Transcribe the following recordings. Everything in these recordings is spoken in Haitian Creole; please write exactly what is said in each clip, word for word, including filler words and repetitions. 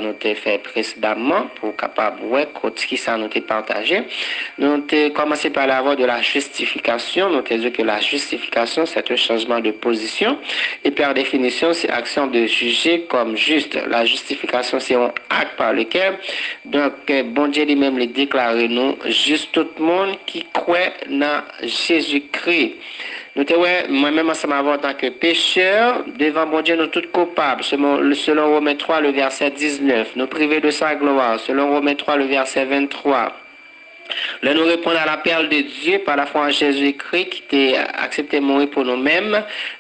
nou te fè presedaman pou w kapab wè kot ki sa nou te pataje. Nou te kòmanse pale avè w de la justification. Nou te di ke la justification, c'est un changement de position. Et par définition, c'est action de juger comme juste. La justification, c'est un acte par lequel, donk, Bondye li menm, li deklare nou jis tout moun ki kwè nan Jezikri. Nou te wè, mwen menm ansanm avè w, antanke pechè, devan Bondye, nou tout koupab. Selon, selon Women twa, le vèsè diznèf, nou prive de sa glwa. Selon Women twa, le vèsè venntwa, lè nou reponn a lapèl de Dye pa lafwa an Jezikri ki te aksepte mouri pou nou menm,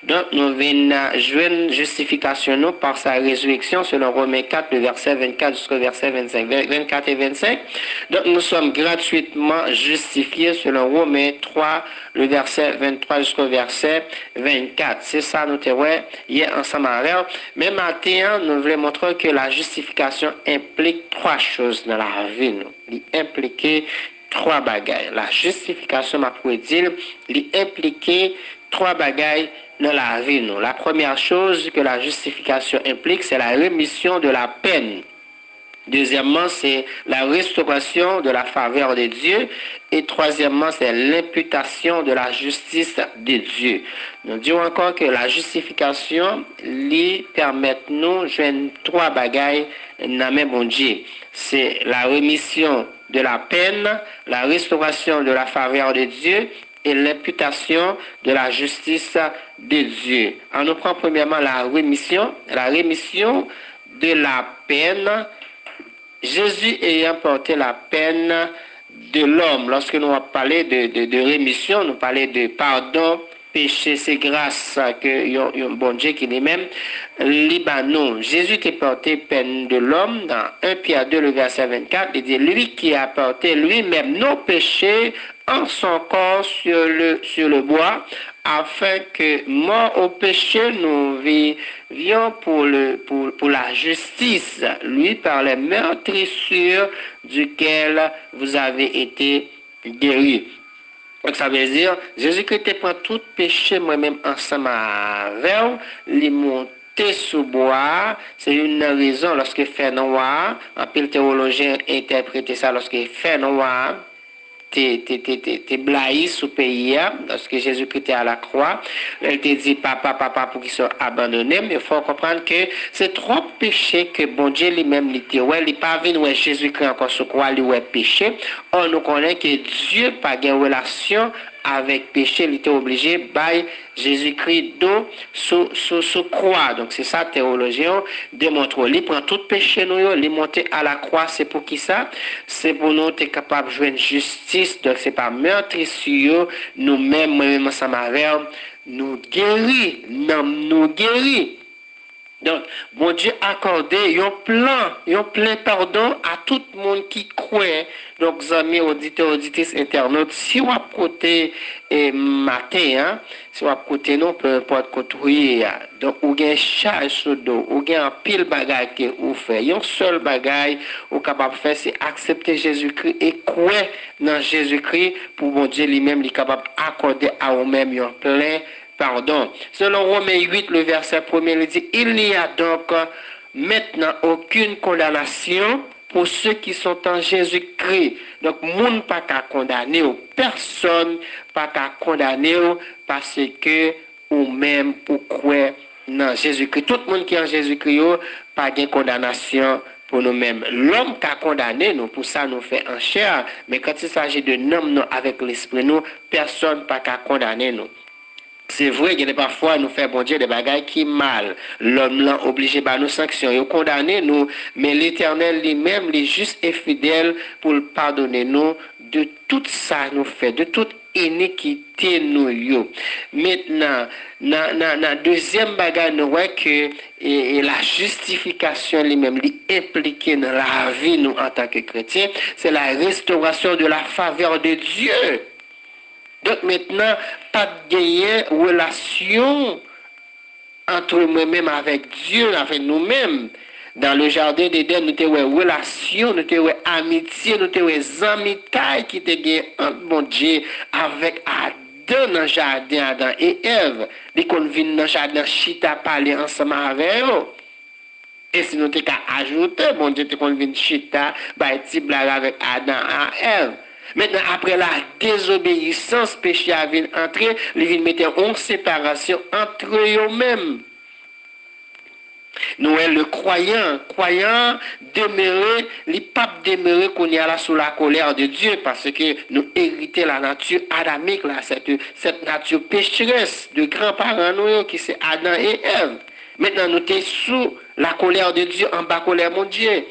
donk nou vin jwenn jistifikasyon nou pa sa rezireksyon, selon Women kat, le vèsè vennkat jiska vèsè vennsenk, vennkat e vennsenk. Donc nous sommes gratuitement justifiés selon Women twa, le vèsè venntwa jiska vèsè vennkat. Se sa nou te wè yè ansanm avè w. Men maten an, nou vle montre w ke la justification implique trois choses nan lavi nou. Li enplike twa bagay. La justification, m ap redi l, li enplike twa bagay nan lavi nou. La première chose que la justification implique, c'est la rémission de la peine. Deuxièmement, c'est la restauration de la faveur de Dieu. Et troisièmement, c'est l'imputation de la justice de Dieu. Nou di w ankò ke la justification, li pèmèt nou jwenn twa bagay nan men Bondye. C'est la rémission de la peine, la restauration de la faveur de Dieu et l'imputation de la justice de Dieu. An nou pran premyèman la remisyon. La remisyon de la pèn. Jésus ayant porté la peine de l'homme. Lòske nou ap pale de, de, de remisyon, nou pale de padon peche, se gras ke yon, yon Bondye ki li menm li ba nou. Jésus te pòte pèn de l'homme dans un Pierre deux, le verset vingt-quatre, li di, lui qui a porté lui-même nos péchés en son corps sur le, sur le bois, afin que mort au péché, nous vivions pour, le, pour, pour la justice, lui par les meurtrissures duquel vous avez été guéri. Donk sa vle di, Jezikri te pran tout peche mwen menm ansanm avè w, li monte sou bwa a. Se youn nan rezon lòske fènwa a, anpil tewolojyen entèprete sa lòske fènwa a te, te, te, te, te blayi sou peyi a, lòske Jezikri te alakwa, lè l te di, Papa, Papa, poukisa w abandone m? Fò w konprann ke se twòp peche ke Bondye li menm li te wè, li pa vin wè Jezikri ankò sou kwa, li wè peche. Ò, nou konnen ke Dye pa gen relasyon avèk peche, li te oblije bay Jezikri do sou, sou, sou kwa. Donk, se sa tewolojyen yo demontre w. Li pran tout peche nou yo, li monte a la kwa. Se pou ki sa? Se pou nou te kapab jwenn jistis. Donk, se pa meurtrissures nou menm, mwen menm ansanm avè w, nou geri, nanm nou geri. Donk, Bondye akòde yon plan, yon plen padon a tout moun ki kwè. Donk, zanmi oditè, oditris, entènot, si w ap koute, e, maten an, si w ap koute nou, pe enpòt kote ou ye a. Donk, ou gen chaj sou do w, ou gen anpil bagay ke ou fè. Yon sèl bagay ou kapab fè, se aksepte Jezikri e kwè nan Jezikri pou Bondye li menm, li kapab akòde a ou menm yon plen padon. Selon Women uit, le vèsè premye, li di, Il n'y a donc maintenant aucune condamnation pour ceux qui sont en Jésus-Christ. Donk, moun pa ka kondane w. Pèsonn pa ka kondane w paske ou menm ou kwè nan Jezikri. Tout moun ki an Jezikri yo pa gen kondanasyon pou nou menm. Lòm ka kondane nou pou sa nou fè an chè, men quand il s'agit de nanm nou avèk lespri nou, pèsonn pa ka kondane nou. Se vre, gen de pafwa nou fè Bondye de bagay ki mal. Lòm lan oblije ba nou sanksyon. Yo kondane nou, men Letènèl li menm, li jis e fidèl pou l padone nou de tout sa nou fè, de tout inikite nou yo. Mentnan, nan, nan, nan dezyèm bagay, nou wè ke, e, e la jistifikasyon li menm, li enplike nan lavi nou antanke kretyen, se la restaurasyon de la favè de Dye. Donk, mentnan, pa t genyen relasyon ant mwen menm avèk Dye, avèk nou menm. Dans le jardin d'Éden, nou te wè relasyon, nou te wè amitye, nou te wè zanmitay ki te gen ant Bondye avèk Adan nan jaden, Adan e Èv. Li konn vin nan jaden an chita pale ansanm avè yo. E si nou te ka ajoute, Bondye te konn vin chita, bay ti blag avèk Adan a Èv. Mentnan, apre la dezobeyisans, peche a vin antre, li vin mete yon separasyon antre yo menm. Nou wè le kwayan, kwayan an demere, li p ap demere kounye a la sou la colère de Dieu, paske nou erite la nati adamik la, cette, cette nature pécheresse de granparan nou yo ki se Adan e Èv. Mentnan, nou te sou la colère de Dieu, anba kolè Bondye.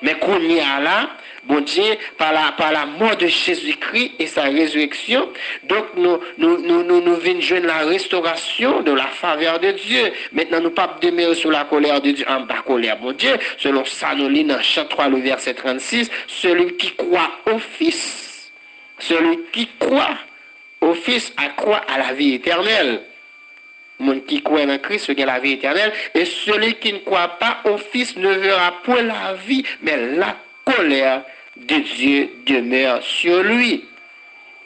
Men kounye a la, Bondye, par la, par la mort de Jésus-Christ et sa résurrection, donk nou, nou, nou, nou, nou vin jwenn la restauration de la faveur de Dieu. Mentnan, nou p ap demere sou la colère de Dieu, anba kolè Bondye, selon sa nou li nan Jean trois, le verset trente-six, celui qui croit au Fils, celui qui croit au Fils a croit à la vie éternelle. Moun ki kwè nan Kris yo gen lavi etènèl, et celui qui ne croit pas au Fils ne verra point la vie, mais la colère de Dieu demeure sur lui.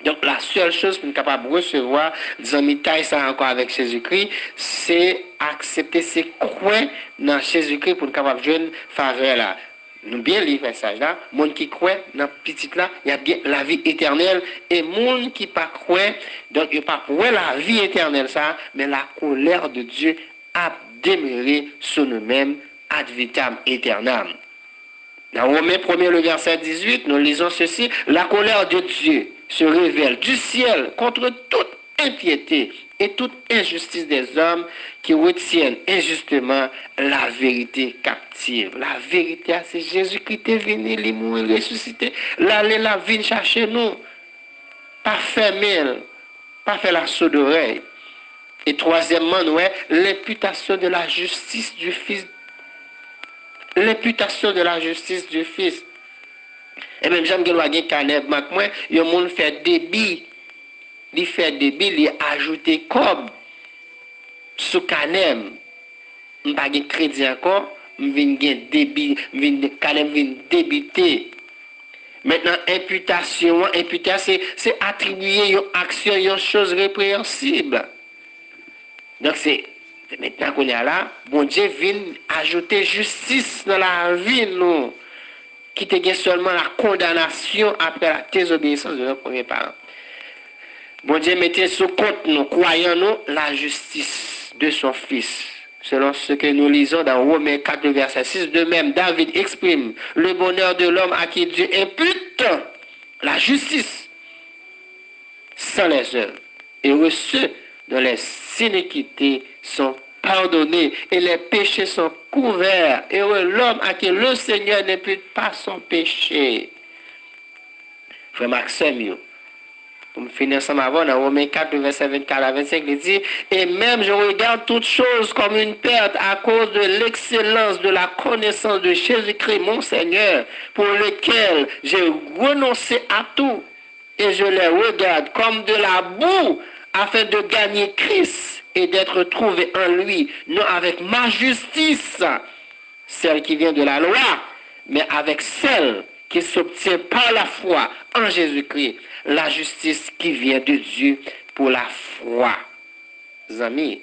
Donk, la sèl choz pou n kapab resevwa zanmitay sa ankò avèk Jezikri, se aksepte, se kwè nan Jezikri pou n kapab jwenn favè la. Nou byen li mesaj la, moun ki kwè nan Pitit la, y ap gen lavi etènèl, e moun ki pa kwè, donk, yo p ap wè lavi etènèl sa, men la colère de Dieu ap demere sou nou menm, ad vitam aeternam. Dans Romains premier, le verset dix-huit, nous lisons ceci, la colère de Dieu se révèle du ciel contre toute impiété et toute injustice des hommes qui retiennent injustement la vérité captive. La verite a, se Jezikri te vini, li mouri, resisite, l ale, l ap vin chache nou. Pa fèmen l, pa fè l a soudorèy. E twazyèmman, nou wè, l'imputation de la justice du Fils. L'imputation de la justice du Fils. E menm jan m gen dwa gen kanè bank mwen, yon moun fè debi, li fè debi, li ajoute kòb sou kanè m. M pa gen kredi ankò, m vin gen debi, m vin, kanè m vin debite. Mentnan, enpitasyon an, enpitasyon, se, se atribiye yon aksyon, yon choz repreyansib. Donk, se, se mentnan kounye a la, Bondye vin ajoute jistis nan lavi nou, ki te gen sèlman la kondanasyon apre la dezobeyisans de nos premiers parents. Bondye mete sou kont nou, kwayan nou, la justice de son Fils. Selon ce que nous lisons dans Romains quatre, le verset six, de même, David exprime le bonheur de l'homme à qui Dieu impute la justice sans les œuvres. Heureux ceux dont les iniquités sont pardonnées et les péchés sont couverts. Heureux l'homme à qui le Seigneur n'impute pas son péché. Frè m ak sè m yo, pou m fini ansanm avè w, nan Women kat, vèsè vennkat a vennsenk, li di, et même je regarde toutes choses comme une perte à cause de l'excellence de la connaissance de Jésus-Christ, mon Seigneur, pour lequel j'ai renoncé à tout, et je les regarde comme de la boue, afin de gagner Christ et d'être trouvé en lui, non avec ma justice, celle qui vient de la loi, mais avec celle qui s'obtient par la foi en Jésus-Christ, la justice qui vient de Dieu pour la foi. Zanmi,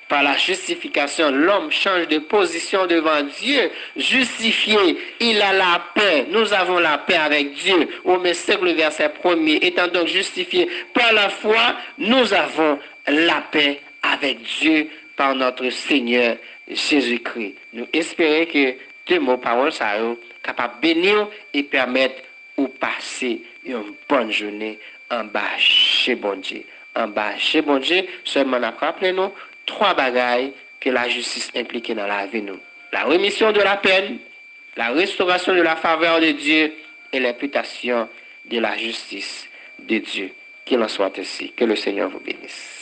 par la justification, l'homme change de position devant Dieu. Justifié, il a la paix. Nous avons la paix avec Dieu. Romains cinq, le verset premier. Étant donc justifiés par la foi, nous avons la paix avec Dieu par notre Seigneur Jésus-Christ. Nou espere ke de mo pawòl sa yo kapab beni w e pèmèt ou pase yon bòn jounen anba je Bondye. Anba je Bondye, sèlman n ap raple nou twa bagay ke lajistis enplike nan lavi nou. La remission de la peine, la restauration de la faveur de Dieu et l'imputation de la justice de Dieu. Qu'il en soit ainsi. Que le Seigneur vous bénisse.